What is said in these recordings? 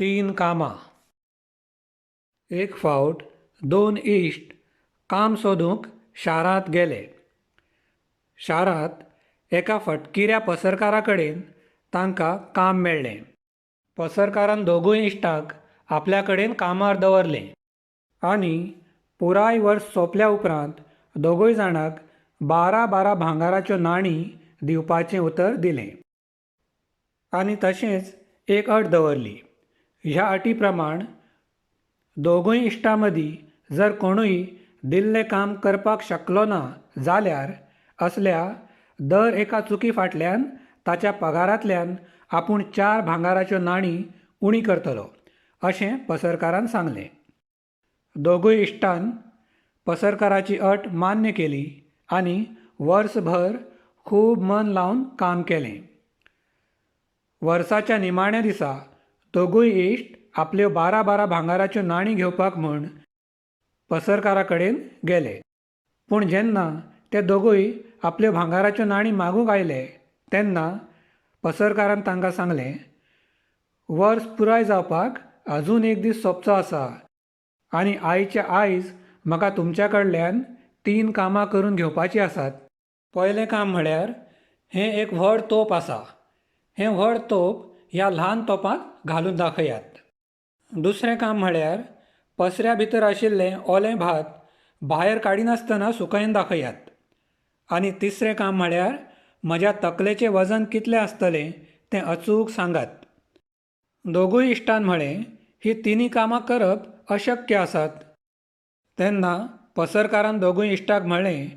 तीन कामां. एक फावट दोन इश्ट काम सोदूंक शारांत गेले. शारांत एका फटकिऱ्या पसरकारा कडेन तांकां काम मेळ्ळें. पसरकारान दोगूय इश्टांक आपल्या कडेन कामार दवरले आनी पुराय वर्स सोंपल्या उपरांत दोगूय जाणांक बारा बारा भांगराच्यो नाणीं दिवपाचें उतर दिलें. आनी तशेंच एक अट दवरली. ह्या अटी प्रमाण दोगूय इश्टां मदीं जर कोणूय दिल्लें काम करपाक शकलो ना जाल्यार असल्या दर एका चुकी फाटल्यान ताच्या पगारांतल्यान आपूण चार भांगराच्यो नाणीं उणीं करतलो अशें पसरकारान सांगलें. दोगूय इश्टान पसरकाराची अट मान्य केली आनी वर्सभर खूब मन लावन काम केलें. वर्साच्या निमाण्या दिसा दोगूय इश्ट आपल्यो बारा बारा भांगराच्यो नाणीं घेवपाक म्हूण पसरकारा कडेन गेले. पूण जेन्ना ते दोगूय आपल्यो भांगराच्यो नाणीं मागूंक आयले तेन्ना पसरकारान तांकां सांगलें, वर्स पुराय जावपाक अजून एक दीस सोंपचो आसा आनी आयच्या आयज म्हाका तुमच्या कडल्यान तीन कामां करून घेवपाचीं आसात. पयलें काम म्हळ्यार हें एक व्हड तोप आसा. हें व्हड तोप ह्या ल्हान तोपांत घालून दाखयात. दुसरें काम म्हळ्यार पसऱ्या भितर आशिल्लें ओलें भात भायर काडिनासतना सुकयन दाखयात. आनी तिसरें काम म्हळ्यार म्हज्या तकलेचें वजन कितलें आसतलें तें अचूक सांगात. दोगूय इश्टान म्हळें, हीं तिनूय कामां करप अशक्य आसात. तेन्ना पसरकारान दोगूय इश्टाक म्हळें,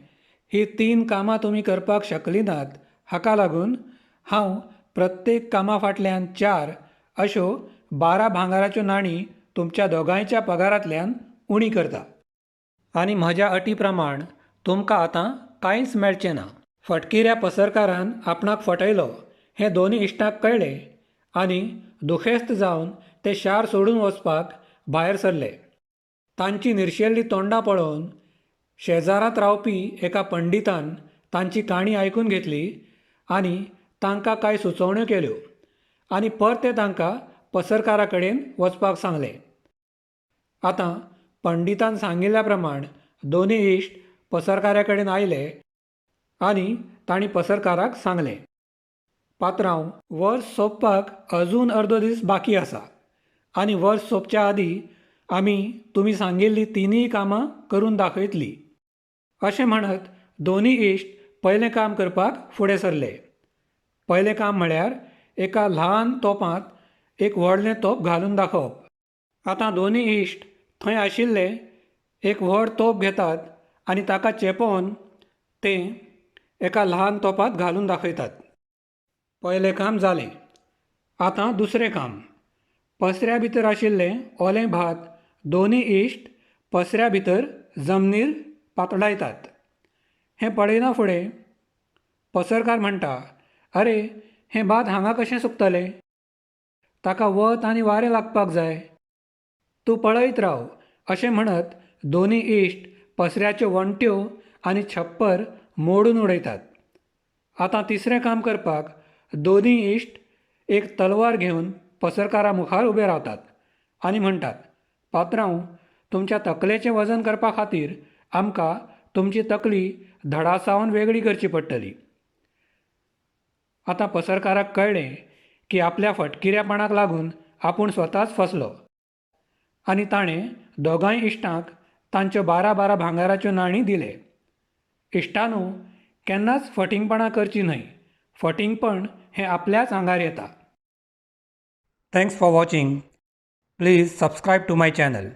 हीं तीन कामां तुमी करपाक शकलीं नात हाका लागून हांव प्रत्येक कामा फाटल्यान चार अश्यो बारा भांगराच्यो नाणीं तुमच्या दोगांयच्या पगारांतल्यान उणी करता. आनी म्हज्या अटी प्रमाण तुमकां आतां कांयच मेळचें ना. फटकिऱ्या पसरकारान आपणाक फटयलो हें दोनूय इश्टांक कळ्ळें आनी दुखेस्त जावन ते शार सोडून वचपाक भायर सरले. तांचीं निर्शेल्लीं तोंडां पळोवन शेजारांत रावपी एका पंडितान तांची काणी आयकून घेतली आनी तांकां कांय सुचोवण्यो केल्यो आनी परतें तांकां पसरकारा कडेन वचपाक सांगलें. आतां पंडितान सांगिल्ल्या प्रमाण दोनूय इश्ट पसरकारा कडेन आयले आनी तांणी पसरकाराक सांगलें, पात्रांव, वर्स सोंपपाक अजून अर्दो दीस बाकी आसा आनी वर्स सोंपच्या आदीं आमी तुमी सांगिल्लीं तिनूय कामां करून दाखयतलीं. अशें म्हणत दोनूय इश्ट पयलें काम करपाक फुडें सरले. पयलें काम म्हळ्यार एका ल्हान तोपांत एक व्हडलें तोप घालून दाखोवप. आतां दोनूय इश्ट थंय आशिल्लें एक व्हड तोप घेतात आनी ताका चेपोवन तें एका ल्हान तोपांत घालून दाखयतात. पयलें काम जालें. आतां दुसरें काम. पसऱ्या भितर आशिल्लें ओलें भात दोनूय इश्ट पसऱ्या भितर जमनीर पातळायतात. हें पळयना फुडें पसरकार म्हणटा, आरे, हें भात हांगा कशें सुकतलें? ताका वत आनी वारें लागपाक जाय. तूं पळयत राव. अशें म्हणत दोनूय इश्ट पसऱ्याच्यो वणट्यो आनी छप्पर मोडून उडयतात. आतां तिसरें काम करपाक दोनूय इश्ट एक तलवार घेवन पसरकारा मुखार उबे रावतात आनी म्हणटात, पात्रांव, तुमच्या तकलेचें वजन करपा खातीर आमकां तुमची तकली धडा सावन वेगळी करची पडटली. आतां पसरकाराक कळ्ळें की आपल्या फटकिऱ्यापणाक लागून आपूण स्वताच फसलो आनी ताणें दोगांय इश्टांक तांच्यो बारा बारा भांगराच्यो नाणीं दिले. इश्टांनो, केन्नाच फटींगपणां करचीं न्हय. फटींगपण हें आपल्याच आंगार येता. Thanks for watching. Please subscribe to my channel.